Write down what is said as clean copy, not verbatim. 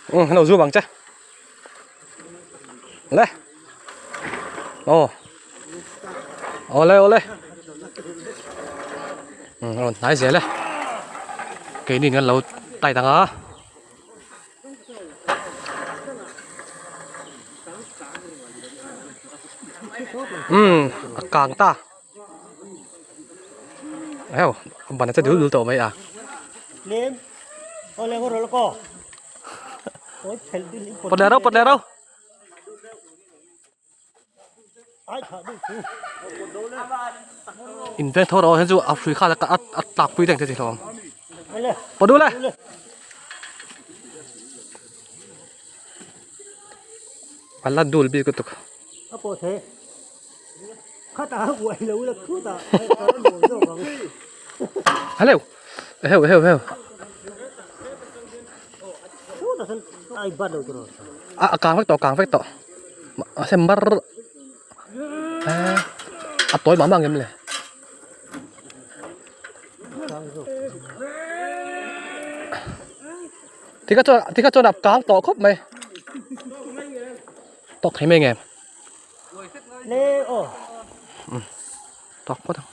Ừ, nó du bằng chứ. Le. Ồ. Ole ole. Ừ, rawn hnai zel e. Keini kan lo tight ang a. Umm a kang ta heu ban a che dul dul tawh mai a. Pawt leh rauh pawt leh rauh. In veng tho rawh hian chu a hrui khan a tlak pui reng che chi hlawm. Pawt dul e. A la dul bik lutuk. Hello. Heu heu heu. A kang vek tawh kang vek tawh. A sem mar a tawi mah mah ang em le. Tikha chuan tikha chuan a kang tawh khawp mai. Tawk thei mai ngem. Tawk phawt ang.